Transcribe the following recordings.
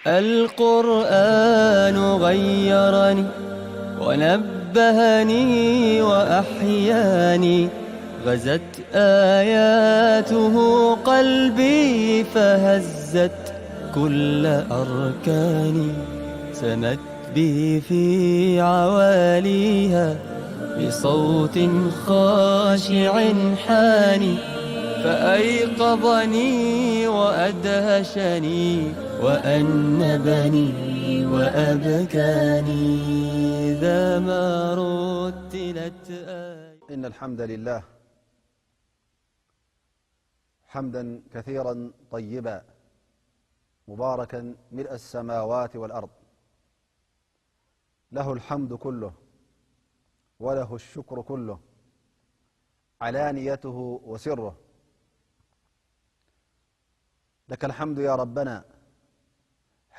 القرآن غيرني ونبهني وأحياني، غزت آياته قلبي فهزت كل أركاني، سمت بي في عواليها بصوت خاشع حاني، فأيقظني وأدهشني وأنبني وأبكاني إذا ما رتلت آية. إن الحمد لله حمدا كثيرا طيبا مباركا ملء السماوات والأرض، له الحمد كله وله الشكر كله، علانيته وسره. لك الحمد يا ربنا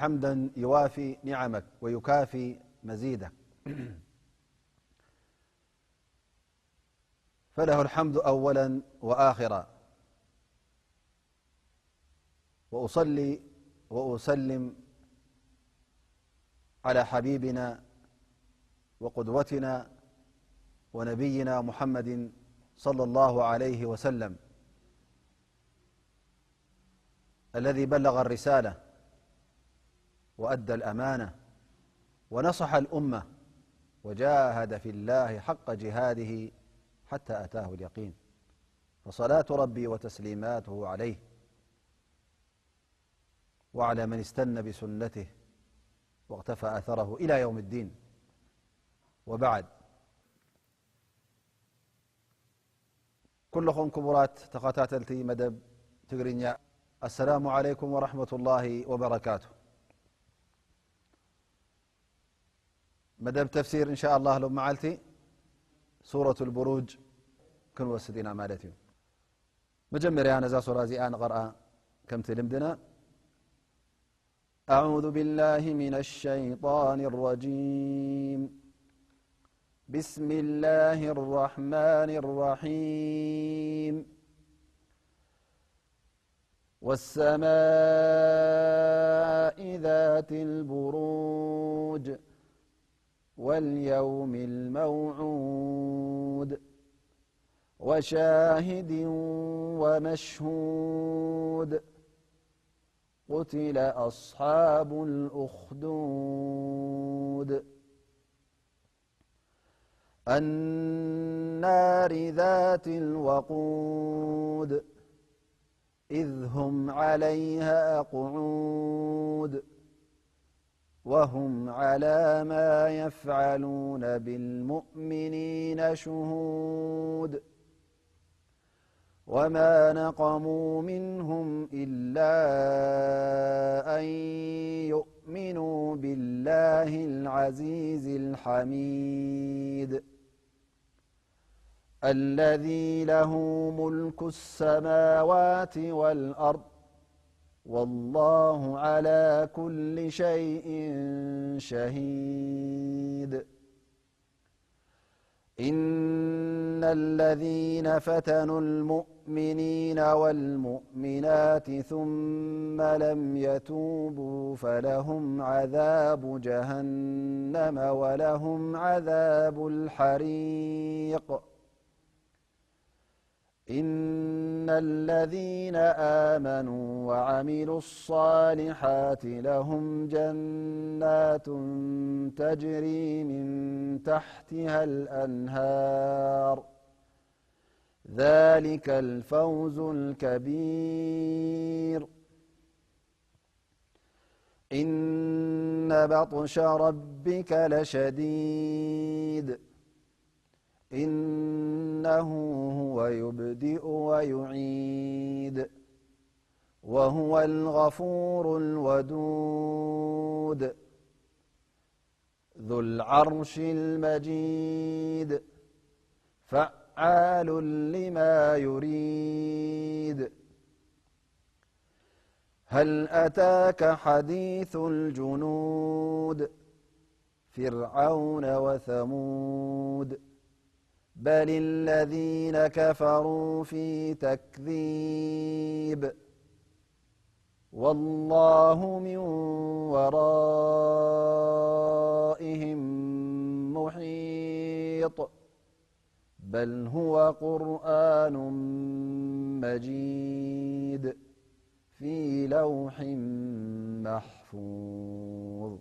حمدا يوافي نعمك ويكافي مزيدك. فله الحمد أولا وآخرا، وأصلي وأسلم على حبيبنا وقدوتنا ونبينا محمد صلى الله عليه وسلم، الذي بلغ الرسالة وأدى الأمانة ونصح الأمة وجاهد في الله حق جهاده حتى أتاه اليقين، فصلاة ربي وتسليماته عليه وعلى من استن بسنته واقتفى أثره إلى يوم الدين، وبعد. ኩልኹም ክቡራት ተኸታተልቲ መደብ ትግርኛ፣ ኣሰላሙ ዓለይኩም ወረሕመቱላሂ ወበረካቱ። መደብ ተፍሲር እንሻ ኣላህ ሎም መዓልቲ ሱረቱል ቡሩጅ ክንወስድ ኢና ማለት እዩ። መጀመርያ ነዛ ሱራ እዚኣ ንቐርኣ ከምቲ ልምድና። أعوذ بالله من الشيطان الرجيم. بسم الله الرحمن الرحيم. والسماء ذات البروج. واليوم الموعود. وشاهد ومشهود. قتل أصحاب الأخدود. النار ذات الوقود. إذ هم عليها قعود. وهم على ما يفعلون بالمؤمنين شهود. وما نقموا منهم إلا أن يؤمنوا بالله العزيز الحميد. الذي له ملك السماوات والأرض. والله على كل شيء شهيد. إن الذين فتنوا المؤمنين والمؤمنات ثم لم يتوبوا فلهم عذاب جهنم ولهم عذاب الحريق. إن الذين آمنوا وعملوا الصالحات لهم جنات تجري من تحتها الأنهار. ذلك الفوز الكبير. إن بطش ربك لشديد. إنه هو يبدئ ويعيد. وهو الغفور الودود. ذو العرش المجيد. فعال لما يريد. هل أتاك حديث الجنود. فرعون وثمود. بل الذين كفروا في تكذيب. والله من ورائهم محيط. بل هو قرآن مجيد في لوح محفوظ.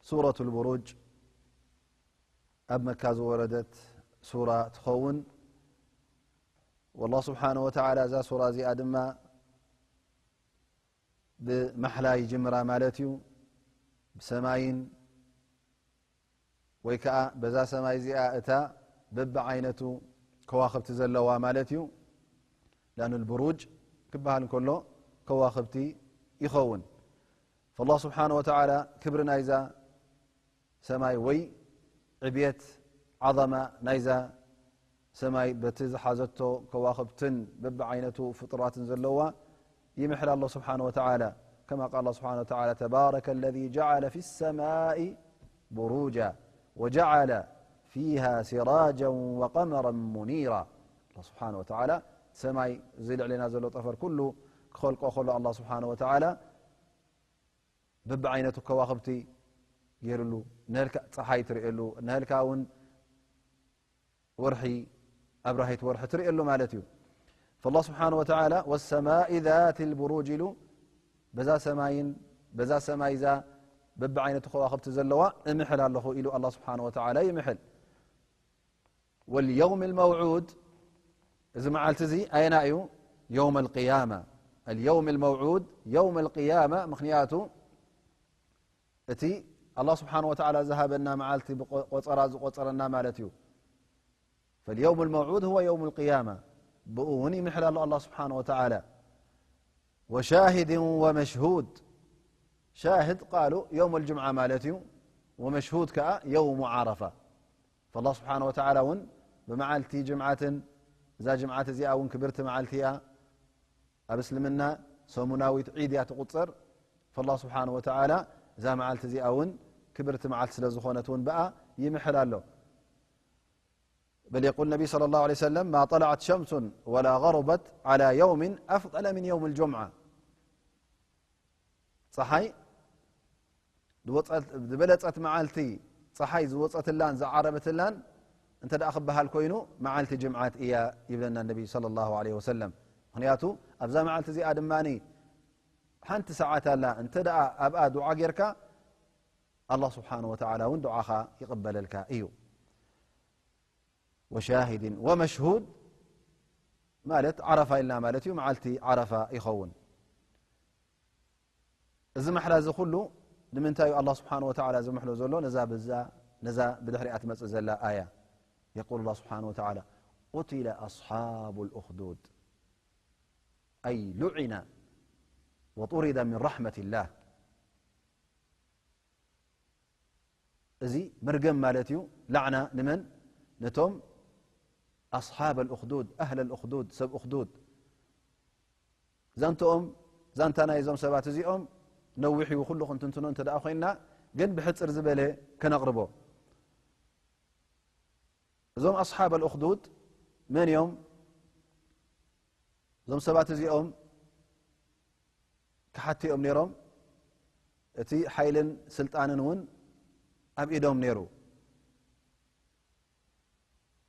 ሱረቱል ቡሩጅ ኣብ መካ ዝወረደት ሱራ ትኸውን። ወላህ ስብሓነ ወተዓላ እዛ ሱራ እዚኣ ድማ ብማሕላ ይጅምራ ማለት እዩ። ብሰማይን ወይ ከኣ በዛ ሰማይ እዚኣ እታ በብዓይነቱ ከዋኽብቲ ዘለዋ ማለት እዩ። ላኑል ብሩጅ ክበሃል እንከሎ ከዋኽብቲ ይኸውን። ፈላህ ስብሓነ ወተዓላ ክብሪ ናይዛ ሰማይ ወይ ዕብየት ዓዘማ ናይዛ ሰማይ በቲ ዝሓዘቶ ከዋኽብትን በብዓይነቱ ፍጡራትን ዘለዋ ይምሕል ኣሎ ስብሓነ ወተዓላ። ከማ ቃል ስብሓነ ወተዓላ፣ ተባረከ ለዚ ጀዓለ ፊ ሰማኢ ቡሩጃ ወጀዓለ ፊሃ ሲራጃን ወቀመራን ሙኒራ። ኣላህ ስብሓነ ወተዓላ ሰማይ እዚ ልዕሌና ዘሎ ጠፈር ኩሉ ክኸልቆ ከሎ ኣላህ ስብሓነ ወተዓላ በብዓይነቱ ከዋኽብቲ ገይሩሉ፣ ነህልካ ፀሓይ ትርእየሉ፣ ነህልካ እውን ወርሒ ኣብራሂት ወርሒ ትርእየሉ ማለት እዩ። ፈላህ ስብሓነ ወተዓላ ወሰማኢ ዛቲል ቡሩጅ ኢሉ በዛ ሰማይን በዛ ሰማይ እዛ በብዓይነቱ ከዋኽብቲ ዘለዋ እምሕል ኣለኹ ኢሉ ኣላህ ስብሓነ ወተዓላ ይምሕል። ወልየውም ልመውዑድ፣ እዚ መዓልቲ እዚ ኣየና እዩ? የውም ልቅያማ። ልየውም ልመውዑድ የውም ልቅያማ፣ ምኽንያቱ እቲ ኣላህ ስብሓነ ወተዓላ ዝሃበና መዓልቲ ብቆ-፣ ቆፀራ ዝቆፀረና ማለት እዩ። ፈልየውም ልመውዑድ ሁወ የውም ልቅያማ፣ ብኡ እውን ይምሕል ኣሎ ኣላህ ስብሓነ ወተዓላ። ወሻሂድን ወመሽሁድ፣ ሻህድ ቃሉ የውም ልጅምዓ ማለት እዩ። ወመሽሁድ ከኣ የውሙ ዓረፋ። ፈላህ ስብሓነ ወተዓላ እውን ብመዓልቲ ጅምዓትን፣ እዛ ጅምዓት እዚኣ እውን ክብርቲ መዓልቲ እያ። ኣብ እስልምና ሰሙናዊት ዒድ እያ ትቑፀር። ፈላህ ስብሓነ ወተዓላ እዛ መዓልቲ እዚኣ እውን ክብርቲ መዓልቲ ስለ ዝኾነት እውን ብኣ ይምሕል ኣሎ። በል የቁል ነቢ ሰለላሁ ዐለይሂ ወሰለም፣ ማ ጠለዐት ሸምሱን ወላ ገረበት ዐላ የውሚን ኣፍደለ ሚን የውም ልጁምዓ። ፀሓይ ዝወፀት-፣ ዝበለፀት መዓልቲ ፀሓይ ዝወፀትላን ዝዓረበትላን እንተ ደኣ ክበሃል ኮይኑ መዓልቲ ጅምዓት እያ ይብለና ነቢ ሰለላሁ ዐለይሂ ወሰለም። ምኽንያቱ ኣብዛ መዓልቲ እዚኣ ድማ ሓንቲ ሰዓት ኣላ፣ እንተ ደኣ ኣብኣ ዱዓ ጌርካ ኣላህ ስብሓነ ወተዓላ እውን ዱዓኻ ይቕበለልካ እዩ። ወሻሂድን ወመሽሁድ ማለት ዓረፋ ኢልና ማለት እዩ። መዓልቲ ዓረፋ ይኸውን። እዚ ማሕላ እዚ ኩሉ ንምንታይ እዩ ኣላህ ስብሓነ ወተዓላ ዝምሕሎ ዘሎ? ነዛ ብዛ፣ ነዛ ብድሕሪኣ ትመጽእ ዘላ ኣያ። የቁል ኣላህ ስብሓነ ወተዓላ፣ ቁቲለ ኣስሓቡ ልኡኽዱድ፣ ኣይ ሉዒነ ወጡሪደ ሚን ረሕመቲላህ። እዚ መርገም ማለት እዩ። ላዕና ንመን? ነቶም ኣስሓብ ኣልኡኽዱድ፣ ኣህለ ኣልኡኽዱድ፣ ሰብ ኡኽዱድ። ዛንትኦም፣ ዛንታ ናይዞም ሰባት እዚኦም ነዊሕ እዩ፣ ኩሉ ክንትንትኖ እንተ ደኣ ኮይንና፣ ግን ብሕጽር ዝበለ ከነቕርቦ። እዞም ኣስሓብ ኣልኡኽዱድ መን እዮም? እዞም ሰባት እዚኦም ክሓቱ እዮም ነይሮም። እቲ ሓይልን ስልጣንን እውን ኣብ ኢዶም ነይሩ።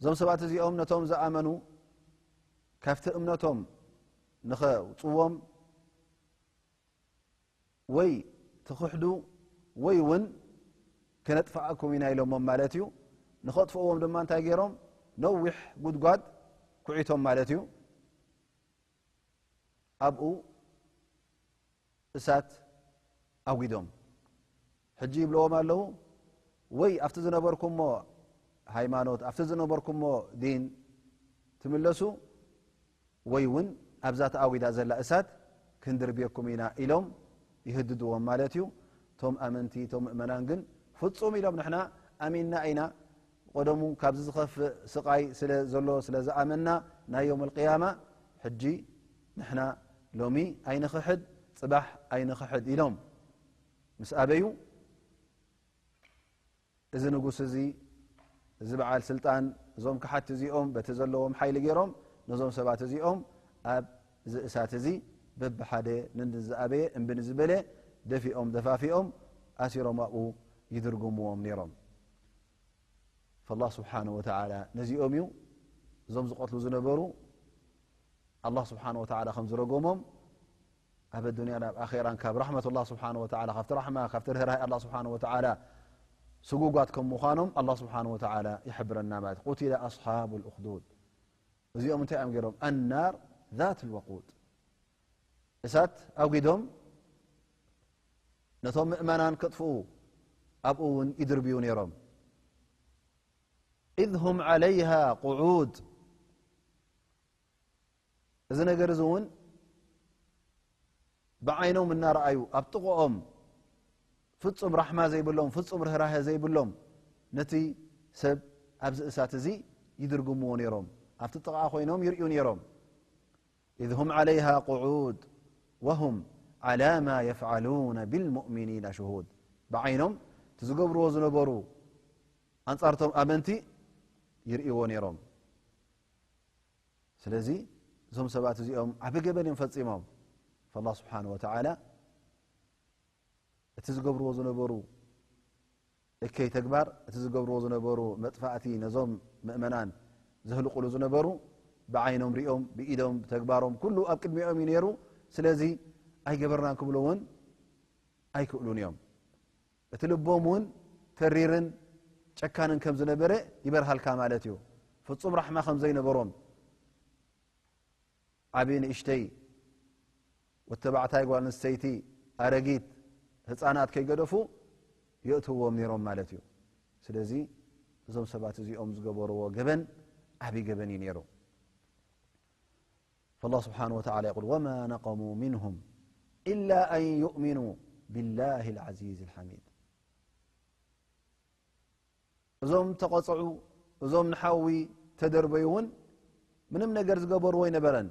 እዞም ሰባት እዚኦም ነቶም ዝኣመኑ ካብቲ እምነቶም ንኸውፅዎም ወይ ትኽሕዱ ወይ እውን ከነጥፍኣኩም ኢና ኢሎሞም ማለት እዩ። ንኸጥፍእዎም ድማ እንታይ ገይሮም? ነዊሕ ጉድጓድ ኩዒቶም ማለት እዩ። ኣብኡ እሳት ኣጒዶም። ሕጂ ይብልዎም ኣለዉ፣ ወይ ኣብቲ ዝነበርኩሞ ሃይማኖት፣ ኣብቲ ዝነበርኩሞ ዲን ትምለሱ፣ ወይ እውን ኣብዛ ተኣጒዳ ዘላ እሳት ክንድርብየኩም ኢና ኢሎም ይህድድዎም ማለት እዩ። እቶም ኣመንቲ፣ እቶም ምእመናን ግን ፍጹም ኢሎም፣ ንሕና ኣሚንና ኢና፣ ቀደሙ ካብዚ ዝኸፍእ ስቓይ ስለ ዘሎ ስለ ዝኣመንና ናይ የውም ኣልቅያማ፣ ሕጂ ንሕና ሎሚ ኣይንኽሕድ፣ ጽባሕ ኣይንኽሕድ ኢሎም ምስ ኣበዩ፣ እዚ ንጉስ እዚ፣ እዚ በዓል ስልጣን፣ እዞም ከሓቲ እዚኦም በቲ ዘለዎም ሓይሊ ገይሮም ነዞም ሰባት እዚኦም ኣብ እዚ እሳት እዚ በብሓደ ንዝኣበየ እምቢ ንዝበለ ደፊኦም ደፋፊኦም ኣሲሮም ኣብኡ ይድርግምዎም ነይሮም። فالله سبحانه وتعالى ነዚኦም እዩ እዞም ዝቐትሉ ዝነበሩ ኣላህ ስብሓን ወተዓላ ከም ዝረጎሞም ኣብ ኣዱንያን ኣብ ኣኼራን ካብ ራሕመት ኣላህ ስብሓን ወተዓላ ካብቲ ራሕማ ካብቲ ርህራሄ ኣላህ ስብሓን ወተዓላ ስጉጓት ከም ምዃኖም ኣላህ ስብሓን ወተዓላ ይሕብረና ማለት እዩ። قتل أصحاب الأخدود እዚኦም እንታይ እዮም ገይሮም? النار ذات الوقود እሳት ኣውጊዶም ነቶም ምእመናን ከጥፍኡ ኣብኡ እውን ይድርብዩ ነይሮም። إذ هم عليها قعود እዚ ነገር እዚ እውን ብዓይኖም እናረኣዩ ኣብ ጥቕኦም ፍጹም ራሕማ ዘይብሎም ፍጹም ርህራሀ ዘይብሎም ነቲ ሰብ ኣብዚ እሳት እዚ ይድርግምዎ ነይሮም። ኣብቲ ጥቕኣ ኮይኖም ይርእዩ ነይሮም። إذ هم عليها قعود وهم على ما يفعلون بالمؤمنين شهود ብዓይኖም እቲ ዝገብርዎ ዝነበሩ ኣንጻርቶም ኣመንቲ ይርእይዎ ነይሮም። ስለዚ እዞም ሰባት እዚኦም ዓቢ ገበን እዮም ፈጺሞም። فالله سبحانه وتعالى እቲ ዝገብርዎ ዝነበሩ እከይ ተግባር እቲ ዝገብርዎ ዝነበሩ መጥፋእቲ ነዞም ምእመናን ዘህልቁሉ ዝነበሩ ብዓይኖም ሪኦም ብኢዶም ብተግባሮም ኩሉ ኣብ ቅድሚኦም እዩ ነይሩ። ስለዚ ኣይገበርናን ክብሉ እውን ኣይክእሉን እዮም። እቲ ልቦም እውን ተሪርን ጨካንን ከም ዝነበረ ይበርሃልካ ማለት እዩ። ፍጹም ራሕማ ከም ዘይነበሮም ዓቢ ንእሽተይ ወተባዕታይ ጓል ኣንስተይቲ ኣረጊት ህፃናት ከይገደፉ የእትዎም ነይሮም ማለት እዩ። ስለዚ እዞም ሰባት እዚኦም ዝገበርዎ ገበን ዓቢ ገበን እዩ ነይሩ። فالله سبحانه وتعالى يقول وما نقموا منهم إلا أن يؤمنوا بالله العزيز الحميد እዞም ተቐጽዑ እዞም ንሓዊ ተደርበዩ እውን ምንም ነገር ዝገበርዎ ኣይነበረን።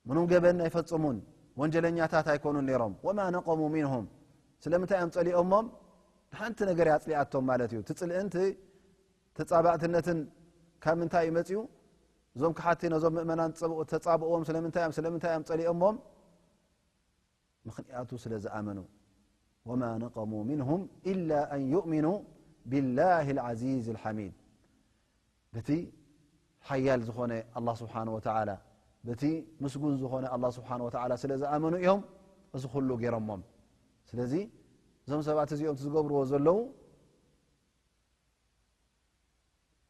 ምንም ገበን ኣይፈጽሙን። ወንጀለኛታት ኣይኮኑን ነይሮም። وما نقموا منهم ስለምንታይ እዮም ጸሊኦሞም? ንሓንቲ ነገር እያ ኣጽሊኣቶም ማለት እዩ። እቲ ጽልእን እቲ ተጻባእትነትን ካብ ምንታይ እዩ መጺኡ? እዞም ክሓቲ ነዞም ምእመናን ተጻብእዎም ስለምንታይ እዮም ስለምንታይ እዮም ጸሊኦሞም? ምኽንያቱ ስለ ዝኣመኑ። وما نقموا منهم إلا أن يؤمنوا بالله العزيز الحميد በቲ ሓያል ዝኾነ ኣላህ ስብሓን ወተዓላ በቲ ምስጉን ዝኾነ ኣላህ ስብሓን ወተዓላ ስለ ዝኣመኑ እዮም እዚ ኩሉ ገይሮሞም። ስለዚ እዞም ሰባት እዚኦም ዝገብርዎ ዘለዉ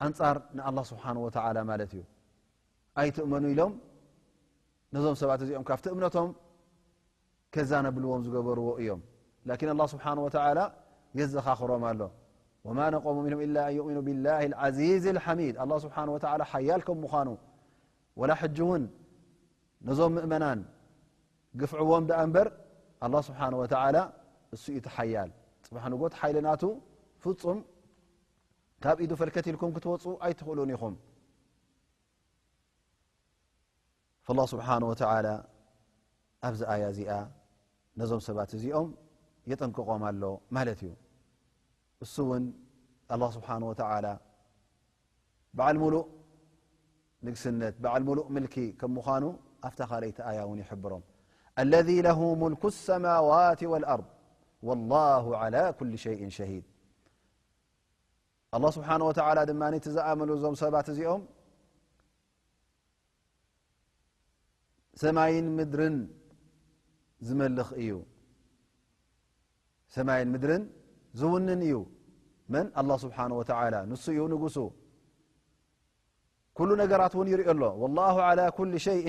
ኣንጻር ንኣላህ ስብሓን ወተዓላ ማለት እዩ። ኣይትእመኑ ኢሎም ነዞም ሰባት እዚኦም ካብቲ እምነቶም ከዛነብልዎም ዝገበርዎ እዮም። ላኪን ኣላህ ስብሓን ወተዓላ የዘኻኽሮም ኣሎ። وما نقموا منهم إلا أن يؤمنوا بالله العزيز الحميد ኣላህ ስብሓን ወተዓላ ሓያል ከም ምዃኑ ወላ ሕጂ እውን ነዞም ምእመናን ግፍዕዎም ደኣ እምበር ኣላህ ስብሓን ወተዓላ እሱ እዩ እቲ ሓያል። ጽባሕ ንጎት ሓይሊ ናቱ ፍጹም ካብ ኢዱ ፈልከት ኢልኩም ክትወፁ ኣይትኽእሉን ኢኹም። فالله سبحانه وتعالى ኣብዚ ኣያ እዚኣ ነዞም ሰባት እዚኦም የጠንቅቖም ኣሎ ማለት እዩ። እሱ እውን ኣላህ ስብሓን ወተዓላ በዓል ሙሉእ ንግስነት በዓል ሙሉእ ምልኪ ከም ምዃኑ ኣብታ ካልኣይቲ ኣያ እውን ይሕብሮም። الذي له ملك السماوات والأرض والله على كل شيء شهيد ኣላህ ስብሓን ወተዓላ ድማ እቲ ዝኣመኑ እዞም ሰባት እዚኦም ሰማይን ምድርን ዝመልኽ እዩ። ሰማይን ምድርን ዝውንን እዩ። መን? ኣላህ ስብሓን ወተዓላ ንሱ እዩ ንጉሱ። ኩሉ ነገራት እውን ይሪኦ ኣሎ። والله على كل شيء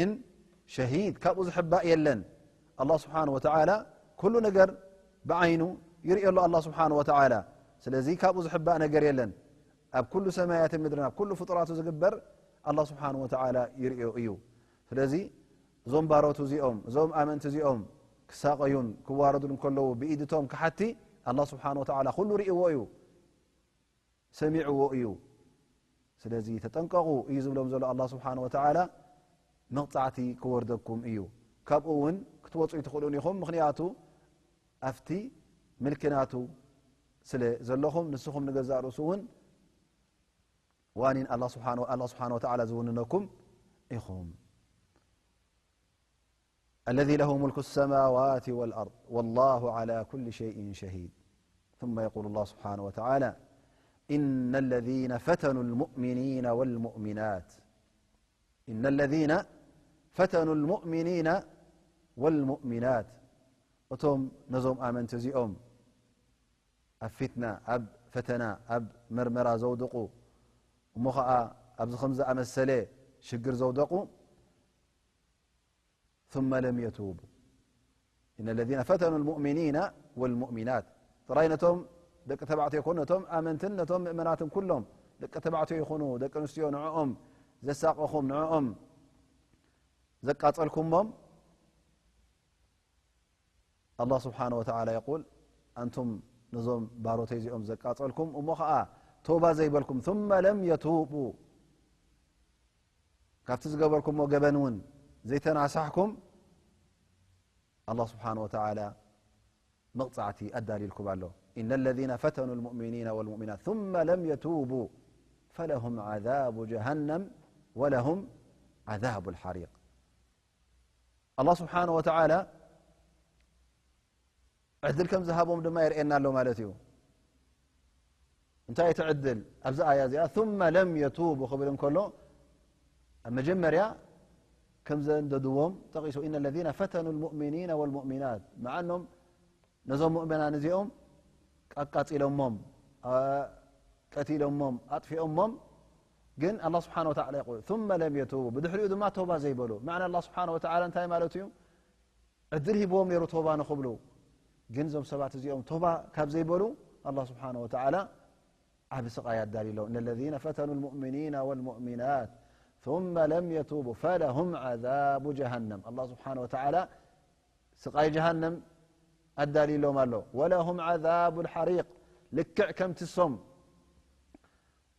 شهيد ካብኡ ዝሕባእ የለን። ኣላህ ስብሓን ወተዓላ ኩሉ ነገር ብዓይኑ ይሪኦ ኣሎ ኣላህ ስብሓን ወተዓላ። ስለዚ ካብኡ ዝሕባእ ነገር የለን። ኣብ ኩሉ ሰማያትን ምድርን ኣብ ኩሉ ፍጡራቱ ዝግበር ኣላህ ስብሓን ወተዓላ ይሪኦ እዩ። ስለዚ እዞም ባሮቱ እዚኦም እዞም ኣመንቲ እዚኦም ክሳቐዩን ክዋረዱን ከለዉ ብኢድቶም ክሓቲ ኣላህ ስብሓን ወተዓላ ኩሉ ሪእዎ እዩ። ሰሚዕዎ እዩ። ስለዚ ተጠንቀቑ እዩ ዝብሎም ዘሎ ኣላህ ስብሓን ወተዓላ። መቕጻዕቲ ክወርደኩም እዩ። ካብኡ እውን ክትወፁ ኣይትኽእሉን ኢኹም። ምኽንያቱ ኣብቲ ምልኪ ናቱ ስለ ዘለኹም ንስኹም ንገዛእ ርእሱ እውን ዋኒን ኣላህ ስብሓን ኣላህ ስብሓን ወተዓላ ዝውንነኩም ኢኹም። الذي له ملك السماوات والأرض والله على كل شيء شهيد. ثم يقول الله سبحانه وتعالى: إن الذين فتنوا المؤمنين والمؤمنات إن الذين فتنوا المؤمنين والمؤمنات እቶም ነዞም ኣመንቲ እዚኦም ኣብ ፊትና፣ ኣብ ፈተና፣ ኣብ መርመራ ዘውድቑ፣ እሞ ኸዓ ኣብዚ ከም ዝኣመሰለ ሽግር ዘውደቑ፣ ثم لم يتوبوا إن الذين فتنوا المؤمنين والمؤمنات ጥራይ ነቶም ደቂ ተባዕትዮ ይኹኑ፣ ነቶም ኣመንትን ነቶም ምእመናትን ኩሎም፣ ደቂ ተባዕትዮ ይኹኑ፣ ደቂ ኣንስትዮ፣ ንዕኦም ዘሳቐኹም፣ ንዕኦም ዘቃጸልኩሞም፣ ኣላህ ስብሓነ ወተዓላ የቁል፣ ኣንቱም ነዞም ባሮተይ እዚኦም ዘቃጸልኩም፣ እሞ ኸዓ ተውባ ዘይበልኩም፣ ثم لم يتوبوا ካብቲ ዝገበርኩሞ ገበን እውን ዘይተናሳሕኩም፣ ኣላህ ስብሓነ ወተዓላ መቕጻዕቲ ኣዳልዩልኩም ኣሎ። إن الذين فتنوا المؤمنين والمؤمنات ثم لم يتوبوا فلهم عذاب جهنم ولهم عذاب الحريق። ኣላህ ስብሓነ ወተዓላ ዕድል ከም ዝሃቦም ድማ የርእየና ኣሎ ማለት እዩ። እንታይ እቲ ዕድል? ኣብዚ ኣያ እዚኣ ثم لم يتوبوا ክብል እንከሎ፣ ኣብ መጀመርያ ከም ዘንደድዎም ጠቒሱ፣ إن الذين فتنوا المؤمنين والمؤمنات ምዓኖም ነዞም ሙእመናን እዚኦም ኣቃጺሎሞም፣ ኣ-፣ ቀቲሎሞም፣ ኣጥፊኦሞም፣ ግን ኣላህ ስብሓነ ወተዓላ የቁል፣ ثم لم يتوبوا ብድሕሪኡ ድማ ተውባ ዘይበሉ። መዕና ኣላህ ስብሓነ ወተዓላ እንታይ ማለቱ እዩ? ዕድል ሂብዎም ነይሩ ተውባ ንኽብሉ። ግን እዞም ሰባት እዚኦም ተውባ ካብ ዘይበሉ፣ ኣላህ ስብሓነ ወተዓላ ዓቢ ስቓይ ኣዳልዩሎም። إن الذين فتنوا المؤمنين والمؤمنات ثم لم يتوبوا فلهم عذاب جهنم ኣላህ ስብሓነ ወተዓላ ስቓይ ጀሃነም ኣዳልዩሎም ኣሎ። ولهم عذاب الحريق ልክዕ ከምቲ እሶም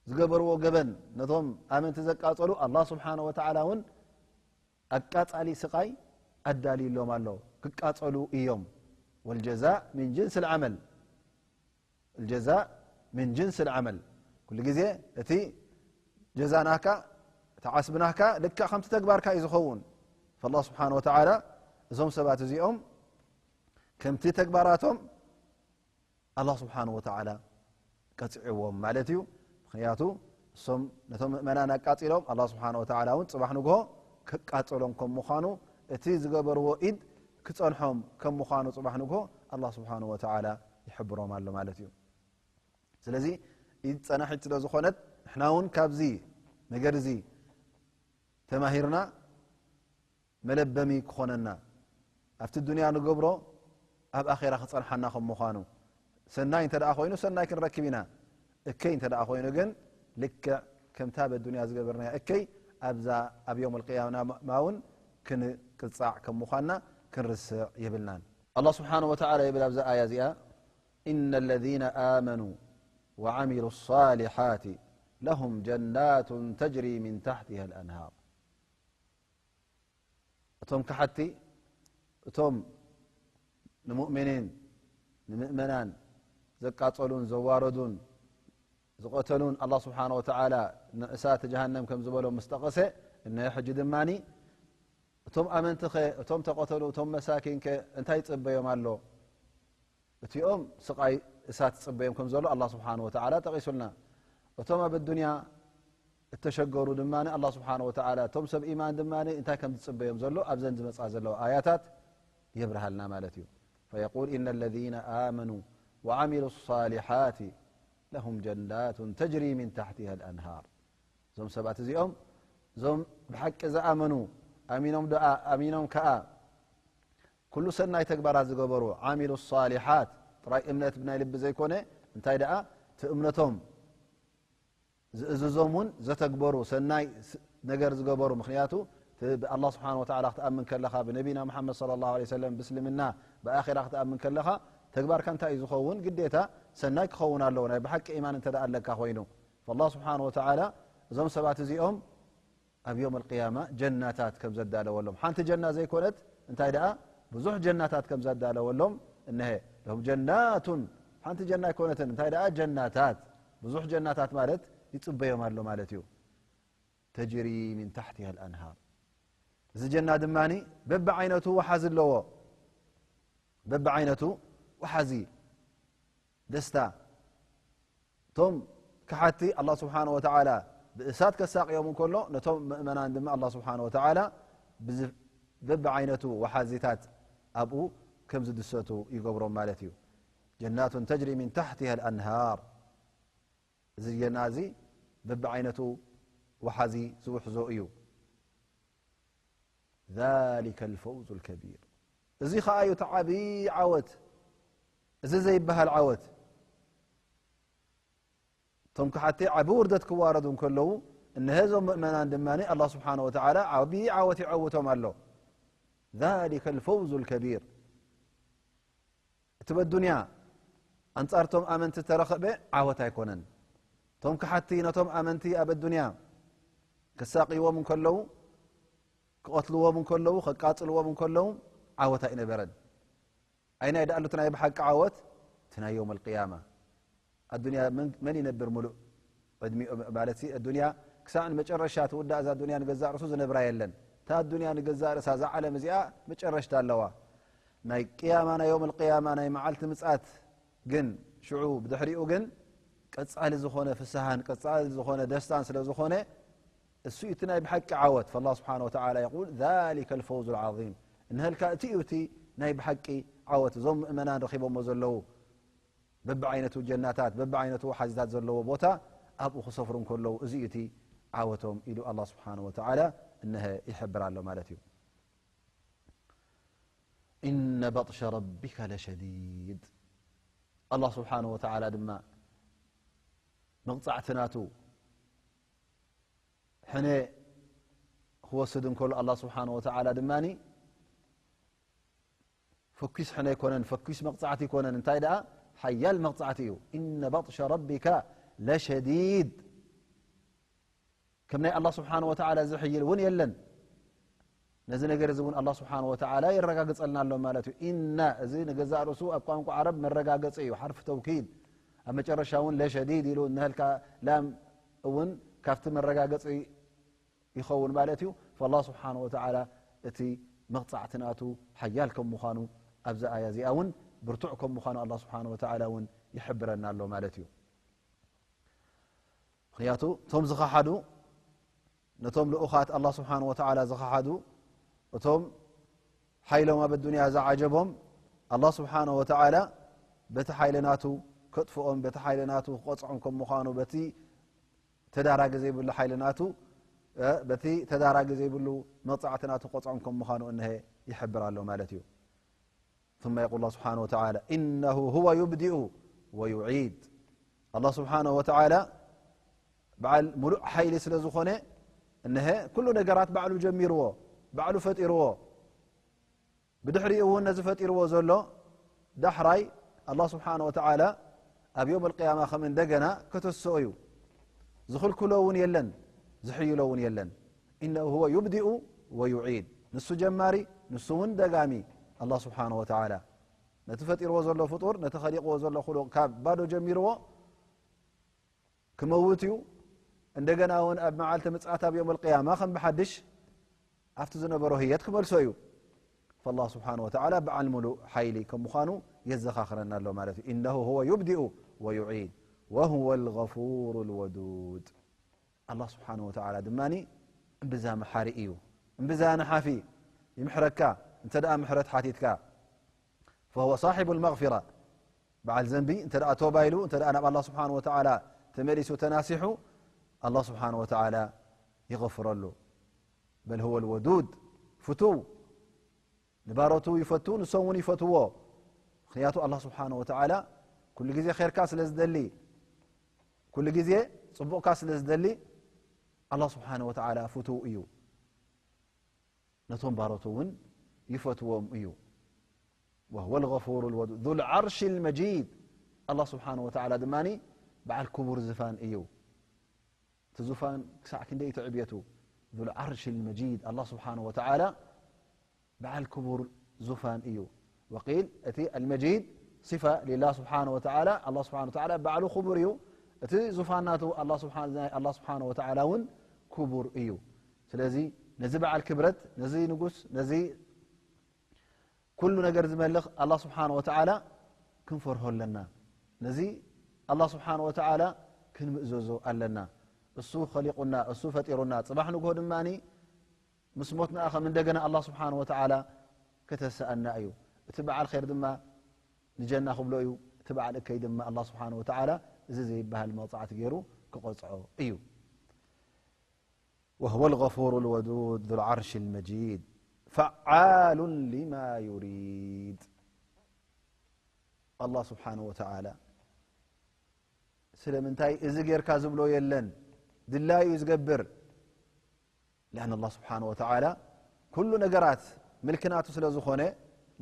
ዝገበርዎ ገበን ነቶም ኣመንቲ ዘቃጸሉ ኣላህ ስብሓነ ወተዓላ እውን ኣቃጻሊ ስቓይ ኣዳልዩሎም ኣሎ። ክቃጸሉ እዮም። والجزاء من جنس العمل الجزاء من جنس العمل ኩሉ ግዜ እቲ ጀዛ ናካ፣ እቲ ዓስቢ ናካ ልክዕ ከምቲ ተግባርካ እዩ ዝኸውን። فالله سبحانه وتعالى እዞም ሰባት እዚኦም ከምቲ ተግባራቶም ኣላህ ስብሓነ ወተዓላ ቀጽዕዎም ማለት እዩ። ምኽንያቱ እሶም ነቶም ምእመናን ኣቃጺሎም፣ ኣላህ ስብሓነ ወተዓላ እውን ጽባሕ ንግሆ ክቃጽሎም ከም ምዃኑ፣ እቲ ዝገበርዎ ኢድ ክጸንሖም ከም ምዃኑ ጽባሕ ንግሆ ኣላህ ስብሓነ ወተዓላ ይሕብሮም ኣሎ ማለት እዩ። ስለዚ ኢድ ጸናሒት ስለ ዝኾነት ንሕና እውን ካብዚ ነገር እዚ ተማሂርና መለበሚ ክኾነና፣ ኣብቲ ዱንያ ንገብሮ ኣብ ኣኼራ ክጸንሓና ከም ምዃኑ፣ ሰናይ እንተ ደኣ ኮይኑ ሰናይ ክንረክብ ኢና። እከይ እንተ ደኣ ኮይኑ ግን ልክዕ ከምታ ኣብ ኣዱንያ ዝገበርናያ እከይ ኣብዛ ኣብ የውም ኣልቅያማ እውን ክንቅጻዕ ከም ምዃንና ክንርስዕ የብልናን። ኣላህ ስብሓነሁ ወተዓላ ይብል ኣብዛ ኣያ እዚኣ፣ إن الذين آمنوا وعملوا الصالحات لهم جنات تجري من تحتها الأنهار እቶም ከሓድቲ፣ እቶም ንሙእሚኒን ንምእመናን ዘቃጸሉን ዘዋረዱን ዝቐተሉን ኣላህ ስብሓነሁ ወተዓላ ንእሳት ጀሃነም ከም ዝበሎም ምስ ጠቐሰ፣ እነሆ ሕጂ ድማኒ እቶም ኣመንቲኸ፣ እቶም ተቐተሉ፣ እቶም መሳኪንከ እንታይ ይጽበዮም ኣሎ? እቲኦም ስቓይ እሳት ይጽበዮም ከም ዘሎ ኣላህ ስብሓነሁ ወተዓላ ጠቒሱልና። እቶም ኣብ ኣዱንያ እተሸገሩ ድማ ኣላህ ስብሓነሁ ወተዓላ፣ እቶም ሰብ ኢማን ድማ እንታይ ከም ዝጽበዮም ዘሎ ኣብዘን ዝመጻ ዘለዋ ኣያታት የብርሃልና ማለት እዩ። فيقول إن الذين آمنوا وعملوا الصالحات لهم جنات تجري من تحتها الأنهار እዞም ሰባት እዚኦም፣ እዞም ብሓቂ ዝኣመኑ፣ ኣሚኖም ደኣ፣ ኣሚኖም ከኣ ኩሉ ሰናይ ተግባራት ዝገበሩ፣ ዓሚሉ ሷሊሓት፣ ጥራይ እምነት ብናይ ልቢ ዘይኮነ፣ እንታይ ደኣ፣ እቲ እምነቶም ዝእዝዞም እውን ዘተግበሩ፣ ሰናይ ስ-፣ ነገር ዝገበሩ። ምኽንያቱ፣ እቲ ብኣላህ ስብሓነሁ ወተዓላ ክትኣምን ከለኻ፣ ብነቢና ሙሓመድ ሰለላሁ ዐለይሂ ወሰለም፣ ብእስልምና፣ ብኣኼራ ክትኣምን ከለኻ፣ ተግባርካ እንታይ እዩ ዝኸውን? ግዴታ ሰናይ ክኸውን ኣለዎ፣ ናይ ብሓቂ ኢማን እንተ ደኣ ኣለካ ኮይኑ። ፈላህ ስብሓነሁ ወተዓላ እዞም ሰባት እዚኦም ኣብ ዮም ኣልቅያማ ጀናታት ከም ዘዳለወሎም፣ ሓንቲ ጀና ዘይኮነት፣ እንታይ ደኣ፣ ብዙሕ ጀናታት ከም ዘዳለወሎም፣ እነሀ፣ ለሁም ጀናቱን፣ ሓንቲ ጀና ኣይኮነትን፣ እንታይ ደኣ፣ ጀናታት፣ ብዙሕ ጀናታት ማለት ይጽበዮም ኣሎ ማለት እዩ። ተጅሪ ሚን ታሕቲሃ ኣልኣንሃር፣ እዚ ጀና ድማ በብዓይነቱ ወሓዚ ኣለዎ። በብዓይነቱ ወሓዚ ደስታ። እቶም ክሓቲ ኣላህ ስብሓነ ወተዓላ ብእሳት ከሳቕዮም እንከሎ፣ ነቶም ምእመናን ድማ ኣላህ ስብሓነ ወተዓላ ብዚ-፣ በብዓይነቱ ወሓዚታት ኣብኡ ከም ዝድሰቱ ይገብሮም ማለት እዩ። ጀናቱን ተጅሪ ሚን ታሕቲሃ ኣልኣንሃር። እዚ ጀና እዚ በብዓይነቱ ወሓዚ ዝውሕዞ እዩ። ذلك الفوز الكبير። እዚ ኸዓ እዩ እቲ ዓብዪ ዓወት፣ እዚ ዘይበሃል ዓወት። እቶም ክሓቲ ዓቢ ውርደት ክዋረዱ እንከለዉ፣ እነሀ እዞም ምእመናን ድማ ኣላህ ስብሓነ ወተዓላ ዓብዪ ዓወት ይዐውቶም ኣሎ። ذلك الفوز الكبير። እቲ በዱንያ ኣንጻርቶም ኣመንቲ ተረኸበ ዓወት ኣይኮነን። እቶም ክሓቲ ነቶም ኣመንቲ ኣብ ኣዱንያ ከሳቕይዎም እንከለዉ፣ ክቐትልዎም እንከለዉ፣ ከቃጽልዎም እንከለዉ ዓወት ኣይነበረን። ኣይናይ ደኣሉት ናይ ብሓቂ ዓወት? እቲ ናይ የውም ኣልቅያማ። ኣዱንያ መን፣ መን ይነብር ምሉእ ዕድሚኡ? ማለት ሲ፣ ኣዱንያ ክሳዕ ንመጨረሻ ትውዳእ እዛ ኣዱንያ ንገዛእ ርእሱ ዝነብራ የለን። እታ ኣዱንያ ንገዛእ ርእሳ፣ እዛ ዓለም እዚኣ መጨረሽታ ኣለዋ። ናይ ቅያማ፣ ናይ የውም ኣልቅያማ፣ ናይ መዓልቲ ምጽኣት ግን፣ ሽዑ ብድሕሪኡ ግን ቀጻሊ ዝኾነ ፍስሃን ቀጻሊ ዝኾነ ደስታን ስለ ዝኾነ፣ እሱ እቲ ናይ ብሓቂ ዓወት። فالله سبحانه وتعالى يقول ذلك الفوز العظيم። እንሀልካ እቲ እዩ እቲ ናይ ብሓቂ ዓወት፣ እዞም ምእመናን ረኺቦሞ ዘለዉ በብዓይነቱ ጀናታት፣ በብዓይነቱ ወሓዚታት ዘለዎ ቦታ፣ ኣብኡ ክሰፍሩ እንከለዉ፣ እዚ እዩ እቲ ዓወቶም ኢሉ ኣላህ ስብሓነሁ ወተዓላ እነሀ ይሕብር ኣሎ ማለት እዩ። إن بطش ربك لشديد። ኣላህ ስብሓነሁ ወተዓላ ድማ መቕጻዕቲ ናቱ ሕነ ክወስድ እንከሎ፣ ኣላህ ስብሓነሁ ወተዓላ ድማ ፈኲስ ሕነ ኣይኮነን፣ ፈኲስ መቕጻዕቲ ኣይኮነን። እንታይ ደኣ? ሓያል መቕጻዕቲ እዩ። إن بطش ربك لشديد። ከም ናይ ኣላህ ስብሓነሁ ወተዓላ ዝሕይል እውን የለን። ነዚ ነገር እዚ እውን ኣላህ ስብሓነሁ ወተዓላ የረጋግጸልና ኣሎ ማለት እዩ። ኢነ፣ እዚ ንገዛእ ርእሱ ኣብ ቋንቋ ዓረብ መረጋገጺ እዩ፣ ሓርፊ ተውኪድ። ኣብ መጨረሻ እውን ለሸዲድ ኢሉ እንሀልካ፣ ላም እውን ካብቲ መረጋገጺ ይኸውን ማለት እዩ። ፈላህ ስብሓነሁ ወተዓላ እቲ መቕጻዕቲ ናቱ ሓያል ከም ምዃኑ፣ ኣብዚ ኣያ እዚኣ እውን ብርቱዕ ከም ምዃኑ ኣላህ ስብሓነሁ ወተዓላ እውን ይሕብረና ኣሎ ማለት እዩ። ምኽንያቱ እቶም ዝኸሓዱ፣ ነቶም ልኡኻት ኣላህ ስብሓነሁ ወተዓላ ዝኸሓዱ፣ እቶም ሓይሎም ኣብ ኣዱንያ ዝዓጀቦም፣ ኣላህ ስብሓነሁ ወተዓላ በቲ ሓይሊ ናቱ ከጥፍኦም፣ በቲ ሓይሊ ናቱ ክቐጽዖም ከም ምዃኑ፣ በቲ ተዳራጊ ዘይብሉ ሓይሊ ናቱ፣ እ፣ በቲ ተዳራጊ ዘይብሉ መቕጻዕቲ ናቱ ክቐጽዖም ከም ምዃኑ እነሀ ይሕብር ኣሎ ማለት እዩ። ثم يقول الله سبحانه وتعالى إنه هو يبدئ ويعيد። ኣላህ ስብሓነሁ ወተዓላ በዓል ሙሉእ ሓይሊ ስለ ዝኾነ፣ እነሀ ኩሉ ነገራት ባዕሉ ጀሚርዎ፣ ባዕሉ ፈጢርዎ። ብድሕሪኡ እውን ነዚ ፈጢርዎ ዘሎ ዳሕራይ ኣላህ ስብሓነሁ ወተዓላ ኣብ የውም ኣልቅያማ ከም እንደገና ከተስኦ እዩ። ዝኽልክሎ እውን የለን፣ ዝሕይሎ እውን የለን። إنه هو يبدئ ويعيد። ንሱ ጀማሪ፣ ንሱ እውን ደጋሚ። ኣላህ ስብሓነሁ ወተዓላ ነቲ ፈጢርዎ ዘሎ ፍጡር፣ ነቲ ኸሊቕዎ ዘሎ ኹሉቕ ካብ ባዶ ጀሚርዎ ክመውት እዩ። እንደገና እውን ኣብ መዓልቲ ምጽኣት ኣብ የውም ኣልቅያማ ከም ብሓድሽ ኣብቲ ዝነበሮ ህየት ክመልሶ እዩ። ፈላህ ስብሓነሁ ወተዓላ በዓል ሙሉእ ሓይሊ ከም ምዃኑ የዘኻኽረና ኣሎ ማለት እዩ። إنه هو يبدئ ويعيد وهو الغفور الودود። ኣላህ ስብሓነሁ ወተዓላ ድማ እምብዛ መሓሪ እዩ፣ እምብዛ ነሓፊ፣ ይምሕረካ እንተ ደኣ ምሕረት ሓቲትካ። فهو صاحب المغفرة። በዓል ዘንቢ እንተ ደኣ ቶባ ኢሉ፣ እንተ ደኣ ናብ ኣላህ ስብሓነሁ ወተዓላ ተመሊሱ፣ ተናሲሑ፣ ኣላህ ስብሓነሁ ወተዓላ ይغፍረሉ። بل هو الودود። ፍቱው፣ ንባሮቱ ይፈቱ፣ ንሶም እውን ይፈትዎ። ምኽንያቱ ኣላህ ስብሓነሁ ወተዓላ ኩሉ ግዜ ኸይርካ ስለ ዝደሊ፣ ኩሉ ግዜ ጽቡቕካ ስለ ዝደሊ፣ ኣላህ ስብሓነሁ ወተዓላ ፍቱው እዩ። ነቶም ባሮቱ እውን ይፈትዎም እዩ። وهو الغفور الودود ذو العرش المجيد። ኣላህ ስብሓነሁ ወተዓላ ድማ በዓል ክቡር ዝፋን እዩ። እቲ ዙፋን ክሳዕ ክንደይ እቲ ዕብየቱ። ذو العرش المجيد። ኣላህ ስብሓነሁ ወተዓላ በዓል ክቡር ዙፋን እዩ። وقيل እቲ المجيد صفة لله سبحانه وتعالى። ኣላህ ስብሓነሁ ወተዓላ ባዕሉ ክቡር እዩ። እቲ ዙፋን ናቱ ኣላህ ስብሓ-፣ ናይ ኣላህ ስብሓነሁ ወተዓላ እውን ክቡር እዩ። ስለዚ ነዚ በዓል ክብረት፣ ነዚ ንጉስ፣ ነዚ ኩሉ ነገር ዝመልኽ ኣላህ ስብሓን ወተዓላ ክንፈርሆ ኣለና። ነዚ ኣላህ ስብሓን ወተዓላ ክንምእዘዞ ኣለና። እሱ ኸሊቁና፣ እሱ ፈጢሩና፣ ጽባሕ ንግሆ ድማ ምስ ሞትና ከም እንደገና ኣላህ ስብሓን ወተዓላ ከተሰኣና እዩ። እቲ በዓል ኸይር ድማ ንጀና ክብሎ እዩ። እቲ በዓል እከይ ድማ ኣላህ ስብሓን ወተዓላ እዚ ዘይበሃል መቕጻዕቲ ገይሩ ክቐጽዖ እዩ። وهو الغفور الودود ذو العرش المجيد فعال لما يريد. ኣላህ ስብሓን ወተዓላ ስለምንታይ እዚ ጌርካ ዝብሎ የለን፣ ድላዩ እዩ ዝገብር። لأن ኣላህ ስብሓን ወተዓላ ኩሉ ነገራት ምልኪ ናቱ ስለ ዝኾነ፣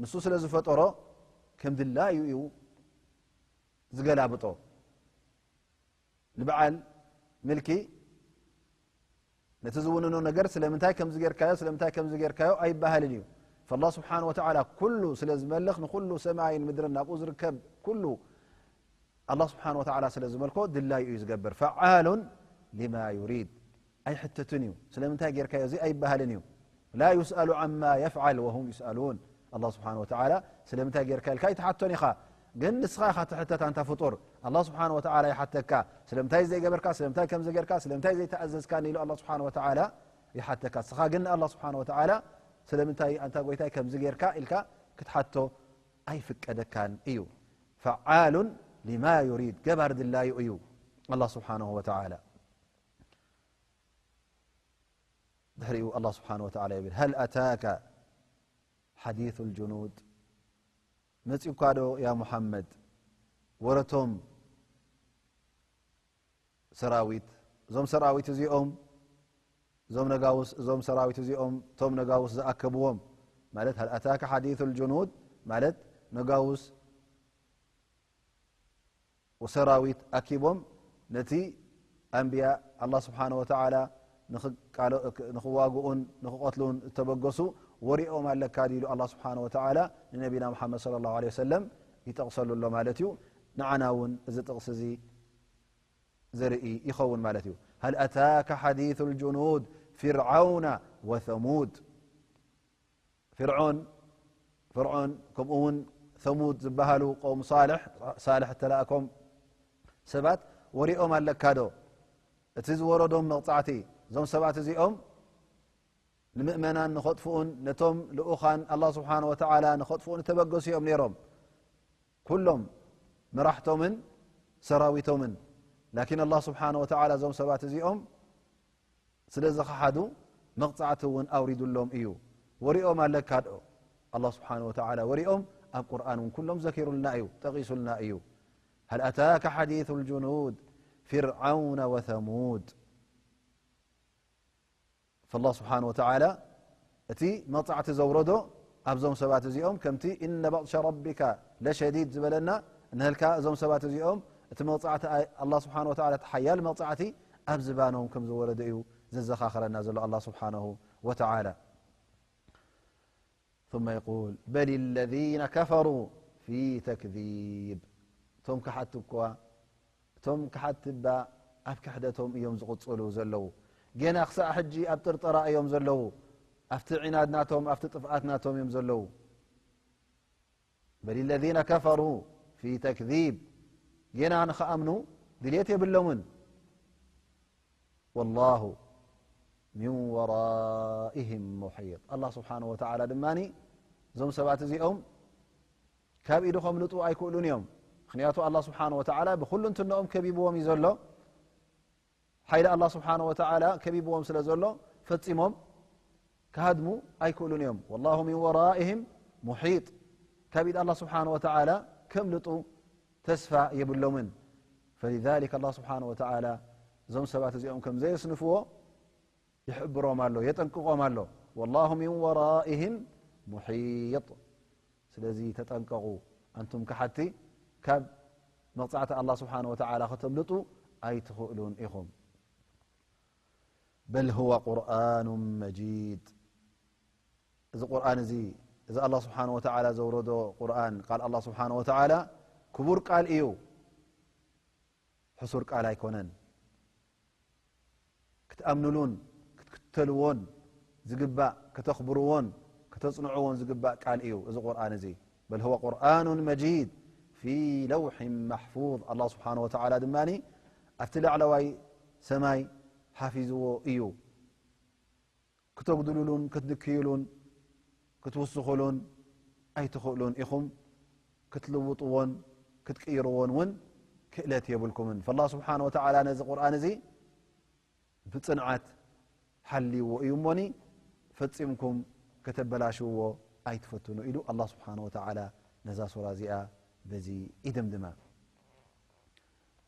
ንሱ ስለ ዝፈጠሮ ከም ድላዩ እዩ ዝገላብጦ። ንበዓል ምልኪ ነቲ ዝውንኖ ነገር ስለምንታይ ከምዚ ጌርካዮ፣ ስለምንታይ ከምዚ ጌርካዮ ኣይበሃልን እዩ። فالله سبحانه وتعالى ኩሉ ስለ ዝመልኽ፣ ንኹሉ ሰማይን ምድርን ናብኡ ዝርከብ ኩሉ ኣላህ ስብሓን ወተዓላ ስለ ዝመልኮ ድላዩ እዩ ዝገብር። فعال لما يريد ኣይሕተትን እዩ። ስለምንታይ ጌርካዮ እዚ ኣይበሃልን እዩ። لا يسأل عما يفعل وهم يسألون ኣላህ ስብሓን ወተዓላ ስለምንታይ ጌርካ ኢልካ ኣይትሓቶን ኢኻ። ግን ንስኻ ኢኻ ትሕተት ኣንታ ፍጡር። ኣላህ ስብሓን ወተዓላ ይሓተካ። ስለምንታይ ዘይገበርካ፣ ስለምንታይ ከምዚ ጌርካ፣ ስለምንታይ ዘይተኣዘዝካኒ ኢሉ ኣላህ ስብሓን ወተዓላ ይሓተካ። ንስኻ ግን ንኣላህ ስብሓን ወተዓላ ስለምንታይ ኣንታ ጎይታይ ከምዚ ጌርካ ኢልካ ክትሓቶ ኣይፍቀደካን እዩ። فعال لما يريد ገባር ድላዩ እዩ ኣላህ ስብሓንሁ ወተዓላ። ድሕሪኡ ኣላህ ስብሓንሁ ወተዓላ ይብል፣ هل أتاك حديث الجنود መጺኡካ ዶ ያ ሙሓመድ ወረቶም ሰራዊት፣ እዞም ሰራዊት እዚኦም፣ እዞም ነጋውስ፣ እዞም ሰራዊት እዚኦም፣ እቶም ነጋውስ ዝኣከብዎም ማለት هل أتاك حديث الجنود ማለት ነጋውስ ወሰራዊት ኣኪቦም ነቲ ኣንብያ ኣላህ ስብሓነ ወተዓላ ንኽቃሎ-፣ ንኽዋግኡን ንኽቐትሉን እተበገሱ ወሪኦም ኣለካ ድዩ ኢሉ ኣላህ ስብሓነ ወተዓላ ንነቢና ሙሓመድ ሰለላሁ ዐለይሂ ወሰለም ይጠቕሰሉ ኣሎ ማለት እዩ። ንዓና እውን እዚ ጥቕሲ እዚ ዘርኢ ይኸውን ማለት እዩ። هل أتاك حديث الجنود فرعون وثمود ፍርዖን፣ ፍርዖን ከምኡ እውን ሰሙድ ዝበሃሉ ቀውም ሳልሕ፣ ሳልሕ እተላእኮም ሰባት ወሪኦም ኣለካ ዶ? እቲ ዝወረዶም መቕጻዕቲ፣ እዞም ሰባት እዚኦም ንምእመናን ንኸጥፍኡን ነቶም ልኡኻን ኣላህ ስብሓነ ወተዓላ ንኸጥፍኡን እተበገሱ እዮም ነይሮም። ኩሎም መራሕቶምን ሰራዊቶምን። ላኪን ኣላህ ስብሓነ ወተዓላ እዞም ሰባት እዚኦም ስለ ዝኸሓዱ መቕጻዕቲ እውን ኣውሪዱሎም እዩ። ወሪኦም ኣለካ ዶ? ኣላህ ስብሓነ ወተዓላ ወሪኦም ኣብ ቁርኣን እውን ኩሎም ዘኪሩልና እዩ፣ ጠቒሱልና እዩ። هل أتاك حديث الجنود فرعون وثمود فالله سبحانه وتعالى እቲ መቕጻዕቲ ዘውረዶ ኣብዞም ሰባት እዚኦም ከምቲ إن بطش ربك لشديد ዝበለና፣ እንሀልካ እዞም ሰባት እዚኦም እቲ መቕጻዕቲ ኣይ-፣ ኣላህ ስብሓነ ወተዓላ እቲ ሓያል መቕጻዕቲ ኣብ ዝባኖም ከም ዝወረደ እዩ ዘዘኻኽረና ዘሎ ኣላህ ስብሓነሁ ወተዓላ። ثم يقول بل الذين كفروا في تكذيب እቶም ከሓቲ እኳ እቶም ከሓቲ እባ ኣብ ክሕደቶም እዮም ዝቕጽሉ ዘለዉ። ገና ክሳዕ ሕጂ ኣብ ጥርጠራ እዮም ዘለዉ። ኣብቲ ዒናድ ናቶም፣ ኣብቲ ጥፍኣት ናቶም እዮም ዘለዉ። بل الذين كفروا في تكذيب ገና ንኽኣምኑ ድልየት የብሎምን። والله من ورائهم محيط ኣላህ ስብሓነ ወተዓላ ድማ እዞም ሰባት እዚኦም ካብ ኢዱ ከምልጡ ኣይክእሉን እዮም። ምኽንያቱ ኣላህ ስብሓነ ወተዓላ ብኹሉ እንትንኦም ከቢብዎም እዩ ዘሎ። ሓይሊ ኣላህ ስብሓነ ወተዓላ ከቢብዎም ስለ ዘሎ ፈጺሞም ክሃድሙ ኣይክእሉን እዮም። والله من ورائهم محيط ካብ ኢድ ኣላህ ስብሓነ ወተዓላ ከምልጡ ተስፋ የብሎምን። فلذلك ኣላህ ስብሓነ ወተዓላ እዞም ሰባት እዚኦም ከም ዘየስንፍዎ ይሕብሮም ኣሎ፣ የጠንቅቖም ኣሎ። والله من ورائهم محيط ስለዚ ተጠንቀቑ፣ ኣንቱም ከሓድቲ፣ ካብ መቕጻዕቲ ኣላህ ስብሓነ ወተዓላ ከተምልጡ ኣይትኽእሉን ኢኹም። بل هو قرآن مجيد እዚ ቁርኣን እዚ፣ እዚ ኣላህ ስብሓነ ወተዓላ ዘውረዶ ቁርኣን፣ ቃል ኣላህ ስብሓነ ወተዓላ ክቡር ቃል እዩ፣ ሕሱር ቃል ኣይኮነን። ክትኣምኑሉን ክትክተልዎን ዝግባእ ከተኽብርዎን ከተጽንዕዎን ዝግባእ ቃል እዩ እዚ ቁርኣን እዚ። በል ሁወ ቁርኣኑን መጂድ ፊ ለውሒን ማሕፉዝ። ኣላህ ስብሓነ ወተዓላ ድማ ኣብቲ ላዕለዋይ ሰማይ ሓፊዝዎ እዩ። ክተጉድልሉን ክትንክይሉን ክትውስኹሉን ኣይትኽእሉን ኢኹም። ክትልውጥዎን ክትቅይርዎን እውን ክእለት የብልኩምን። ፈላህ ስብሓነ ወተዓላ ነዚ ቁርኣን እዚ ብጽንዓት ሓልይዎ እዩ እሞኒ፣ ፈጺምኩም ከተበላሽውዎ ኣይትፈትኑ ኢሉ ኣላህ ስብሓነ ወተዓላ ነዛ ሱራ እዚኣ በዚ ይድምድማ።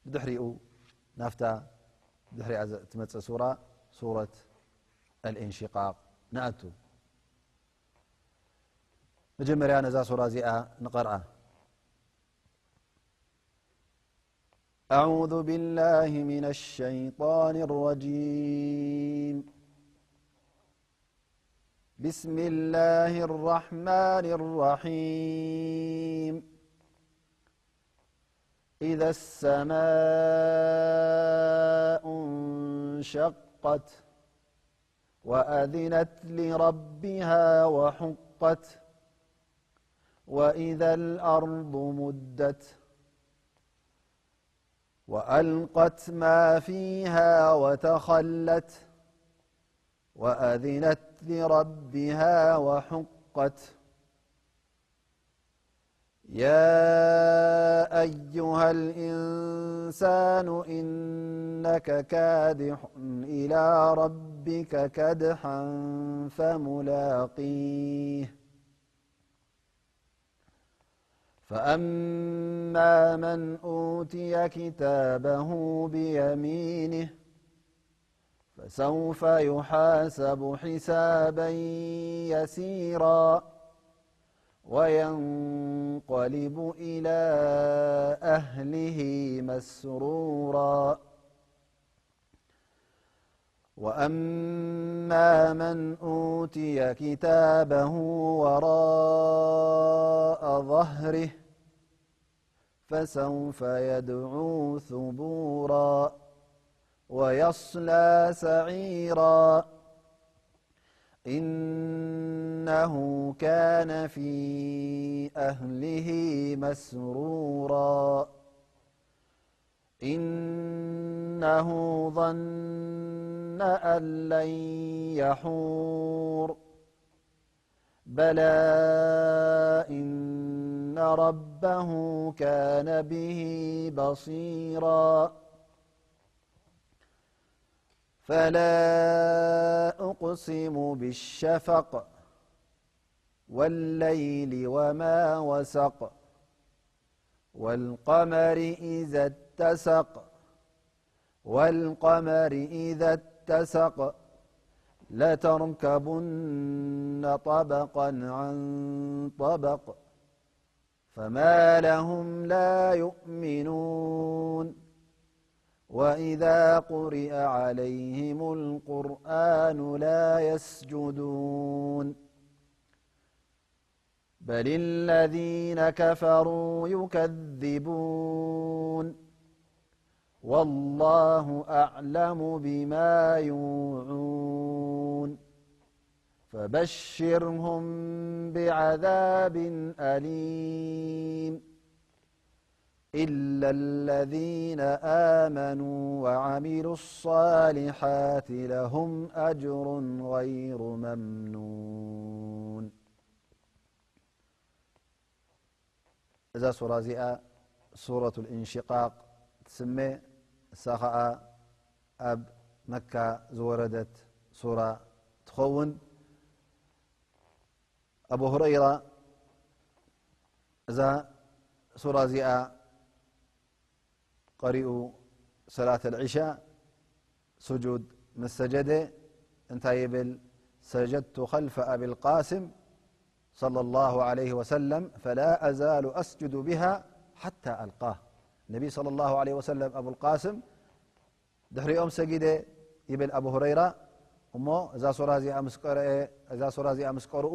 ብድሕሪኡ ናብታ ብድሕሪኣ ዘ-፣ ትመጽእ ሱራ ሱረት ኣልእንሽቃቅ ንኣቱ። መጀመርያ ነዛ ሱራ እዚኣ ንቐርኣ። أعوذ بالله من الشيطان الرجيم. بسم الله الرحمن الرحيم. إذا السماء انشقت وأذنت لربها وحقت. وإذا الأرض مدت وألقت ما فيها وتخلت. وأذنت لربها وحقت. يا أيها الإنسان إنك كادح إلى ربك كدحا فملاقيه. فأما من أوتي كتابه بيمينه فسوف يحاسب حسابا يسيرا وينقلب إلى أهله مسرورا. وأما من أوتي كتابه وراء ظهره فسوف يدعو ثبورا ويصلى سعيرا. إنه كان في أهله مسرورا. إنه ظن أن لن يحور. بلى إن ربه كان به بصيرا. فلا أقسم بالشفق والليل وما وسق. والقمر إذا اتسق. والقمر إذا اتسق. لتركبن طبقا عن طبق. فما لهم لا يؤمنون. وإذا قرئ عليهم القرآن لا يسجدون. بل الذين كفروا يكذبون. والله أعلم بما يوعون. فبشرهم بعذاب أليم. إلا الذين آمنوا وعملوا الصالحات لهم أجر غير ممنون. እዛ ሱራ እዚኣ ሱረቱል ኢንሽቃቅ ትስመ። እሳ ኸኣ ኣብ መካ ዝወረደት ሱራ ትኸውን። ኣቡ ሁረይራ እዛ ሱራ እዚኣ ቀሪኡ ሰላት ኣልዒሻ ስጁድ ምስ ሰጀደ እንታይ ይብል? ሰጀድቱ ኸልፈ ኣቢል ቃስም ሰለላሁ ዐለይሂ ወሰለም ፈላ ኣዛሉ ኣስጁዱ ቢሃ ሓታ ኣልቃህ። ነቢ ሰለላሁ ዐለይሂ ወሰለም ኣቡል ቃስም ድሕሪኦም ሰጊደ ይብል ኣቡ ሁረይራ። እሞ እዛ ሱራ እዚኣ ምስ ቀረአ፣ እዛ ሱራ እዚኣ ምስ ቀርኡ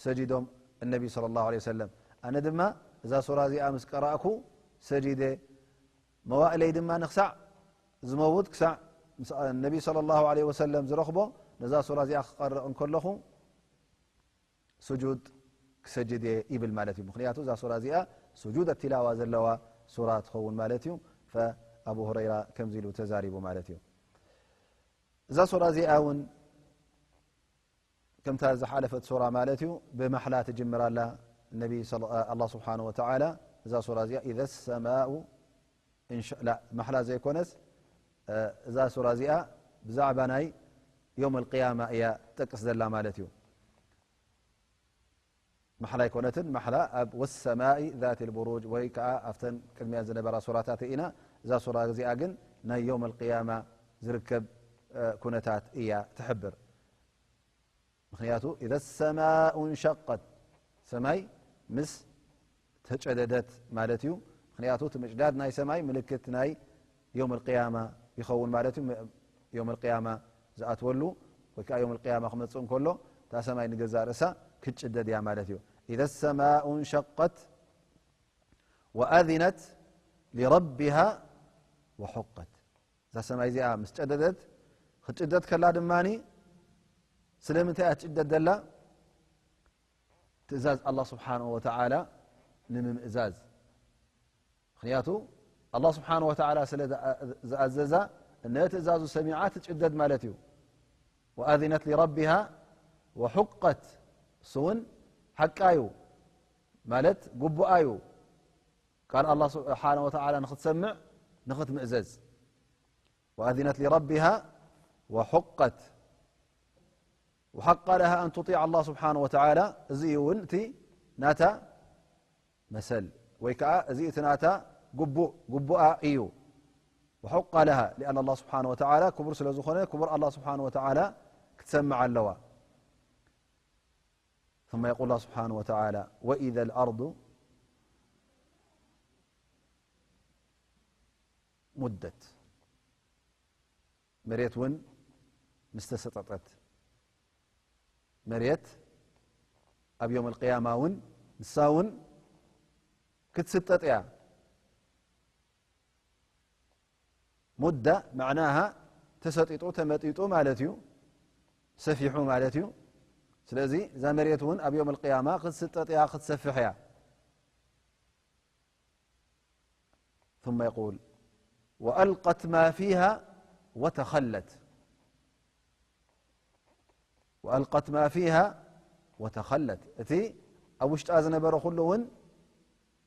ሰጂዶም ነቢ ሰለላሁ ዐለይሂ ወሰለም። ኣነ ድማ እዛ ሱራ እዚኣ ምስ ቀራእኩ ሰጂደ። መዋእለይ ድማ ንክሳዕ ዝመውት፣ ክሳዕ ምስ ነቢ ሰለላሁ ዐለይሂ ወሰለም ዝረኽቦ፣ ነዛ ሱራ እዚኣ ክቐርእ እንከለኹ ስጁድ ክሰጅድ እየ ይብል ማለት እዩ። ምኽንያቱ እዛ ሱራ እዚኣ ስጁድ ኣቲላዋ ዘለዋ ሱራ ትኸውን ማለት እዩ። ፈኣቡ ሁረይራ ከምዚ ኢሉ ተዛሪቡ ማለት እዩ። እዛ ሱራ እዚኣ እውን ከምታ ዝሓለፈት ሱራ ማለት እዩ፣ ብማሕላ ትጅምር ኣላ። ነቢ ሰለ-፣ ኣላህ ስብሓነ ወተዓላ እዛ ሱራ እዚኣ ኢዘ ሰማኡ እንሻ-፣ ላ፣ ማሕላ ዘይኮነስ፣ እ፣ እዛ ሱራ እዚኣ ብዛዕባ ናይ ዮም ኣልቅያማ እያ ትጠቅስ ዘላ ማለት እዩ። ማሕላ ኣይኮነትን፣ ማሕላ ኣብ ወሰማኢ ዛት ልቡሩጅ ወይ ከዓ ኣብተን ቅድሚያ ዝነበራ ሱራታት ኢና። እዛ ሱራ እዚኣ ግን ናይ ዮም ኣልቅያማ ዝርከብ፣ እ፣ ኩነታት እያ ትሕብር። ምኽንያቱ ኢዘ ሰማኡ እንሸቀት፣ ሰማይ ምስ ተጨደደት ማለት እዩ። ምኽንያቱ እቲ ምጭዳድ ናይ ሰማይ ምልክት ናይ ዮም ኣልቅያማ ይኸውን ማለት እዩ። ዮም ኣልቅያማ ዝኣትወሉ ወይ ከዓ ዮም ኣልቅያማ ክመጽእ እንከሎ እታ ሰማይ ንገዛእ ርእሳ ክትጭደድ እያ ማለት እዩ። ኢዘ ሰማኡ እንሸቀት ወኣዚነት ሊረቢሃ ወሑቀት። እዛ ሰማይ እዚኣ ምስ ጨደደት፣ ክትጭደድ ከላ ድማ ስለምንታይ እያ ትጭደድ ዘላ? ትእዛዝ ኣላህ ስብሓንሁ ወተዓላ ንምምእዛዝ። ምኽንያቱ ኣላህ ስብሓንሁ ወተዓላ ስለ ዝኣ-፣ ዝኣዘዛ፣ እነ ትእዛዙ ሰሚዓ ትጭደድ ማለት እዩ። ወኣዚነት ሊረቢሃ ወሑቀት፣ እሱ እውን ሓቃ እዩ ማለት ግቡኣ እዩ። ቃል ኣላህ ስብሓንሁ ወተዓላ ንኽትሰምዕ፣ ንኽትምእዘዝ። ወኣዚነት ሊረቢሃ ወሑቀት። ወሓቃ ለሃ ኣን ቱጢዕ ኣላህ ስብሓንሁ ወተዓላ፣ እዚ እውን እቲ ናታ መሰል፣ ወይ ከዓ እዚ እቲ ናታ ግቡእ፣ ግቡኣ እዩ። ወሑቃ ለሃ፣ ሊኣን ኣላህ ስብሓንሁ ወተዓላ ክቡር ስለ ዝኾነ፣ ክቡር ኣላህ ስብሓንሁ ወተዓላ ክትሰምዕ ኣለዋ። ثم يقول الله سبحانه وتعالى: وإذا الأرض مدت. መሬት እውን ምስ ተሰጠጠት። መሬት ኣብ ዮም ኣልቅያማ እውን ንሳ እውን ክትስጠጥ እያ። ሙዳ መዕናሃ ተሰጢጡ፣ ተመጢጡ ማለት እዩ። ሰፊሑ ማለት እዩ። ስለዚ እዛ መሬት እውን ኣብ ዮም ኣልቅያማ ክትስጠጥ እያ፣ ክትሰፍሕ እያ። ثم يقول: وألقت ما فيها وتخلت. وألقت ما فيها وتخلت. እቲ ኣብ ውሽጣ ዝነበረ ኩሉ እውን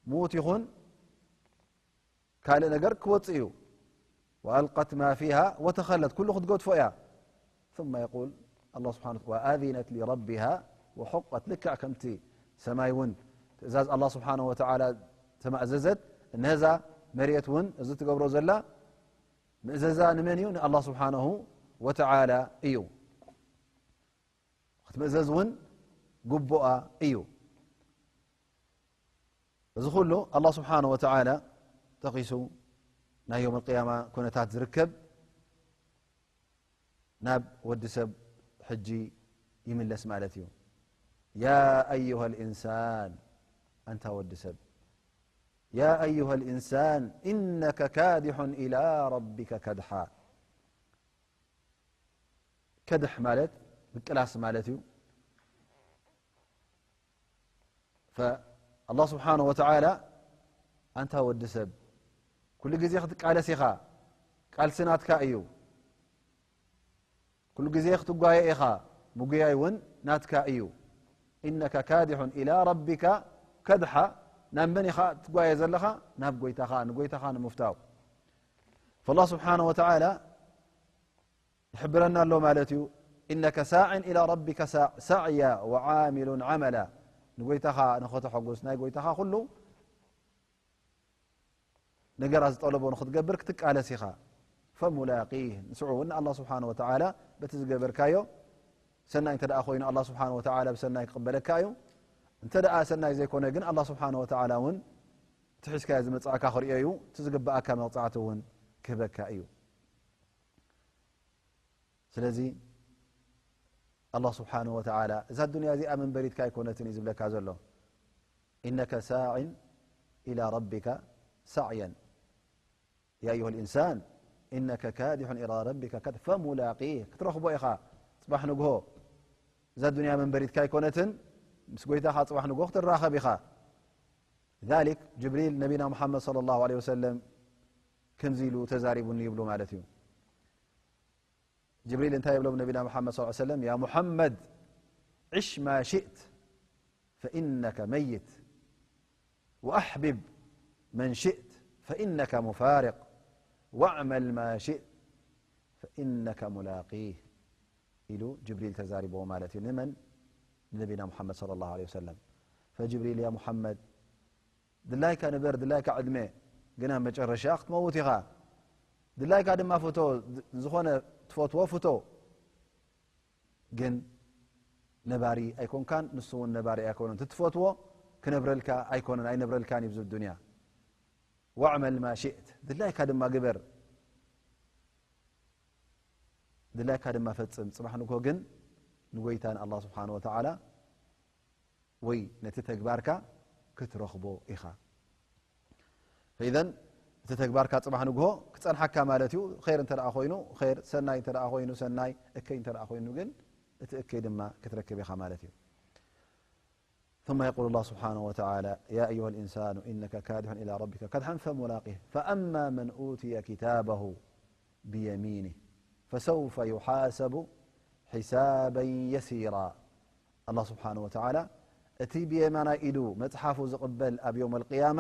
ምዉት ይኹን ካልእ ነገር ክወጽእ እዩ። وألقت ما فيها وتخلت، ኩሉ ክትገድፎ እያ። ثم يقول الله سبحانه وتعالى: وأذنت لربها وحقت. ልክዕ ከምቲ ሰማይ እውን ትእዛዝ ኣላህ ስብሓንሁ ወተዓላ ተማእዘዘት፣ እነዛ መሬት እውን እዚ ትገብሮ ዘላ ምእዘዛ ንመን እዩ? ንኣላህ ስብሓንሁ ወተዓላ እዩ። ክትምእዘዝ እውን ግቡኣ እዩ። እዚ ኩሉ ኣላህ ስብሓንሁ ወተዓላ ጠቒሱ ናይ ዮም ኣልቅያማ ኩነታት ዝርከብ ናብ ወዲ ሰብ ሕጂ ይምለስ ማለት እዩ። ያ ኣዩሃ ልኢንሳን፣ ኣንታ ወዲ ሰብ፣ ያ ኣዩሃ ልኢንሳን ኢነከ ካዲሑን ኢላ ረቢከ ከድሓ። ከድሕ ማለት ምቅላስ ማለት እዩ። ፈኣላህ ስብሓንሁ ወተዓላ ኣንታ ወዲ ሰብ፣ ኩሉ ግዜ ክትቃለስ ኢኻ፣ ቃልሲ ናትካ እዩ። ኩሉ ግዜ ክትጓየ ኢኻ፣ ምጉያይ እውን ናትካ እዩ። ኢነካ ካዲሑን ኢላ ረቢካ ከድሓ። ናብ መን ኢኻ ትጓየ ዘለኻ? ናብ ጎይታኻ፣ ንጎይታኻ ንምፍታው። ፈኣላህ ስብሓንሁ ወተዓላ ይሕብረና ኣሎ ማለት እዩ። ኢነከ ሳዕን ኢላ ረቢካ ሳ-፣ ሳዕያ ወዓሚሉን ዓመላ። ንጎይታኻ ንኸተሐጉስ፣ ናይ ጎይታኻ ኩሉ ነገራት ዝጠለቦ ንኽትገብር ክትቃለስ ኢኻ። ፈሙላቂህ፣ ንስዑ እውን ንኣላህ ስብሓንሁ ወተዓላ በቲ ዝገበርካዮ ሰናይ እንተ ደኣ ኮይኑ ኣላህ ስብሓንሁ ወተዓላ ብሰናይ ክቕበለካ እዩ። እንተ ደኣ ሰናይ ዘይኮነ ግን ኣላህ ስብሓንሁ ወተዓላ እውን እቲ ሒዝካዮ ዝመጻእካ ክርእዮ እዩ። እቲ ዝግብኣካ መቕጻዕቲ እውን ክህበካ እዩ። ስለዚ ኣላህ ስብሓንሁ ወተዓላ እዛ ዱንያ እዚኣ መንበሪትካ ኣይኮነትን እዩ ዝብለካ ዘሎ። ኢነከ ሳዕን ኢላ ረቢካ ሳዕየን። ያ ኣዩሃ ልኢንሳን ኢነከ ካዲሑን ኢላ ረቢካ ከድ-፣ ፈሙላቂህ፣ ክትረኽቦ ኢኻ። ጽባሕ ንግሆ እዛ ዱንያ መንበሪትካ ኣይኮነትን፣ ምስ ጎይታኻ ጽባሕ ንግሆ ክትራኸብ ኢኻ። ذلك ጅብሪል ነቢና ሙሓመድ صلى الله عليه وسلم ከምዚ ኢሉ ተዛሪቡኒ ይብሉ ማለት እዩ። ጅብሪል እንታይ ይብሎም ነቢና ሙሓመድ صلى الله عليه وسلم؟ يا محمد عش ما شئت فإنك ميت وأحبب من شئت فإنك مفارق واعمل ما شئت فإنك ملاقيه ኢሉ ጅብሪል ተዛሪብዎ ማለት እዩ። ንመን? ንነቢና ሙሓመድ صلى الله عليه وسلم። ፈጅብሪል ያ ሙሓመድ ድላይካ ንበር፣ ድላይካ ዕድመ፣ ግን ኣብ መጨረሻ ክትመውት ኢኻ። ድላይካ ድማ ፍቶ፣ ዝኾነ ትፈትዎ ፍቶ፣ ግን ነባሪ ኣይኮንካን፣ ንሱ እውን ነባሪ ኣይኮነን። ትትፈትዎ ክነብረልካ ኣይኮነን፣ ኣይነብረልካን እዩ ኣብዚ ዱንያ። واعمل ما شئت፣ ድላይካ ድማ ግበር፣ ድላይካ ድማ ፈጽም። ጽባሕ ንግሆ ግን ንጎይታ ንኣላህ ስብሓነ ወተዓላ ወይ ነቲ ተግባርካ ክትረኽቦ ኢኻ። ፈኢዘን እቲ ተግባርካ ጽባሕ ንግሆ ክጸንሓካ ማለት እዩ። ኸይር እንተ ደኣ ኮይኑ ኸይር፣ ሰናይ እንተ ደኣ ኮይኑ ሰናይ፣ እከይ እንተ ደኣ ኮይኑ ግን እቲ እከይ ድማ ክትረክብ ኢኻ ማለት እዩ። ثم يقول الله سبحانه وتعالى: يا أيها الإنسان إنك كادح إلى ربك كدحا فملاقيه فأما من أوتي كتابه بيمينه فسوف يحاسب حسابا يسيرا. ኣላህ ስብሓነ ወተዓላ እቲ ብየማናይ ኢዱ መጽሓፉ ዝቕበል ኣብ የውመል ቅያማ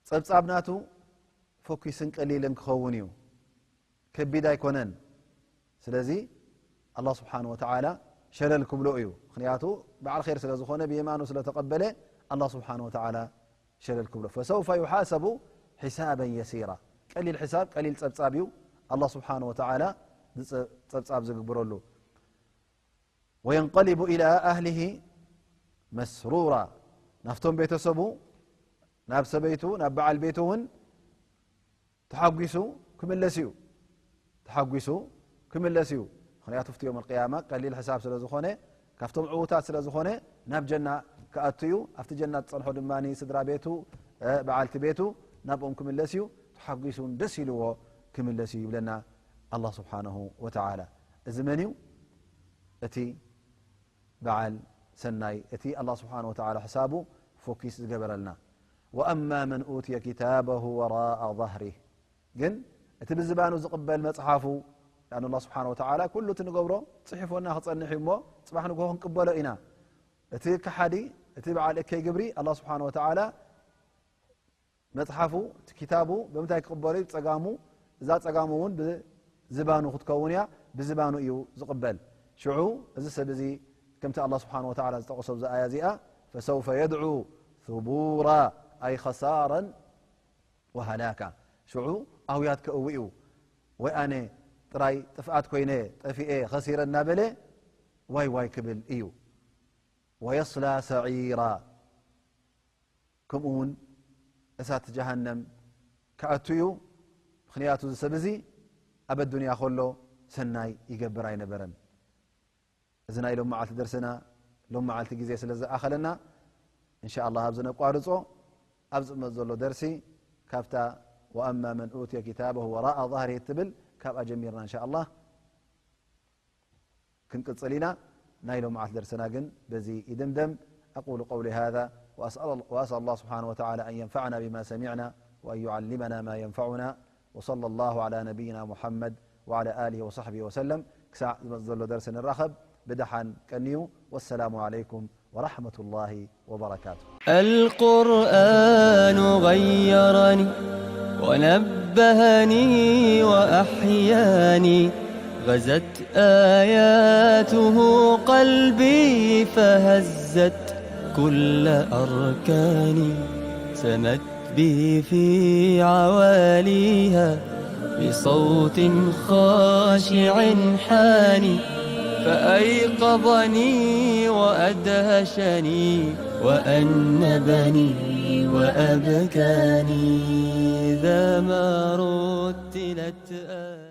ጸብጻብ ናቱ ፈኲስን ቀሊልን ክኸውን እዩ፣ ከቢድ ኣይኮነን። ስለዚ ኣላህ ስብሓነ ወተዓላ ሸለል ክብሎ እዩ። ምኽንያቱ በዓል ኸይር ስለ ዝኾነ ብየማኑ ስለ ተቐበለ ኣላህ ስብሓነ ወተዓላ ሸለል ክብሎ። ፈሰውፈ ዩሓሰቡ ሒሳበን የሲራ። ቀሊል ሒሳብ፣ ቀሊል ጸብጻብ እዩ ኣላህ ስብሓነ ወተዓላ ዝጸ-፣ ጸብጻብ ዝግብረሉ። ወየንቀሊቡ ኢላ ኣህሊሂ መስሩራ። ናብቶም ቤተሰቡ፣ ናብ ሰበይቱ፣ ናብ በዓል ቤቱ እውን ተሓጒሱ ክምለስ እዩ። ተሓጒሱ ክምለስ እዩ። ምኽንያቱ፣ ኣብቲ ዮም ኣልቅያማ ቀሊል ሕሳብ ስለ ዝኾነ፣ ካብቶም ዕዉታት ስለ ዝኾነ፣ ናብ ጀና ክኣቱ እዩ። ኣብቲ ጀና ዝጸንሖ ድማ ስድራ ቤቱ፣ እ፣ በዓልቲ ቤቱ፣ ናብኦም ክምለስ እዩ። ተሓጒሱን ደስ ኢልዎ ክምለስ እዩ ይብለና ኣላህ ስብሓነሁ ወተዓላ። እዚ መን እዩ? እቲ በዓል ሰናይ፣ እቲ ኣላህ ስብሓነሁ ወተዓላ ሕሳቡ ፎኪስ ዝገበረልና። ወኣማ መን ኡትየ ኪታበሁ ወራኣ ظህሪህ፣ ግን እቲ ብዝባኑ ዝቕበል መጽሓፉ፣ ኣን ኣላህ ስብሓነሁ ወተዓላ ኩሉ እቲ ንገብሮ ጽሒፎና ክጸንሕ እዩ እሞ፣ ጽባሕ ንግሆ ክንቅበሎ ኢና። እቲ ከሓዲ፣ እቲ በዓል እከይ ግብሪ፣ ኣላህ ስብሓነሁ ወተዓላ መጽሓፉ፣ እቲ ኪታቡ ብምንታይ ክቕበሎ እዩ? ብጸጋሙ፣ እዛ ጸጋሙ እውን ብዝባኑ ክትከውን እያ፣ ብዝባኑ እዩ ዝቕበል። ሽዑ እዚ ሰብ እዚ ከምቲ ኣላህ ስብሓነሁ ወተዓላ ዝጠቐሶ ኣብዚ ኣያ እዚኣ፣ ፈሰውፈ የድዑ ثቡራ፣ ኣይ ኸሳረን ወሃላካ። ሽዑ ኣውያት ከእዊ እዩ። ወይ ኣነ ጥራይ ጥፍኣት ኮይነ፣ ጠፊኤ፣ ኸሲረ እናበለ ዋይ ዋይ ክብል እዩ። ወየስላ ሰዒራ። ከምኡ እውን እሳት ጀሃነም ክኣቱ እዩ። ምኽንያቱ እዚ ሰብ እዚ ኣብ ኣዱንያ ከሎ ሰናይ ይገብር ኣይነበረን። እዚ ናይ ሎም መዓልቲ ደርስና፣ ሎም መዓልቲ ግዜ ስለ ዝኣኸለና፣ እንሻ ኣላህ ኣብዚ ነቋርጾ። ኣብ ዝቕመጥ ዘሎ ደርሲ ካብታ ወኣማ መን ኡትየ ኪታበሁ ወራኣ ظህሪህ እትብል ካብኣ ጀሚርና እንሻ ኣላህ ክንቅጽል ኢና። ናይ ሎም መዓልቲ ደርስና ግን በዚ ይድምደም። أقول قولي هذا وأسأل، وأسأل الله سبحانه وتعالى أن ينفعنا بما سمعنا وأن يعلمنا ما ينفعنا وصلى الله على نبينا محمد وعلى آله وصحبه وسلم. ክሳዕ ዝመጽእ ዘሎ ደርሲ ንራኸብ። ብደሓን ቀንዩ። والسلام عليكم ورحمة الله وبركاته. القرآن غيرني ونبهني وأحياني، غزت آياته قلبي فهزت كل أركاني، سمت به في عواليها بصوت خاشع حاني، فأيقظني وأدهشني وأنبني وأبكاني إذا ما رتلت آياته.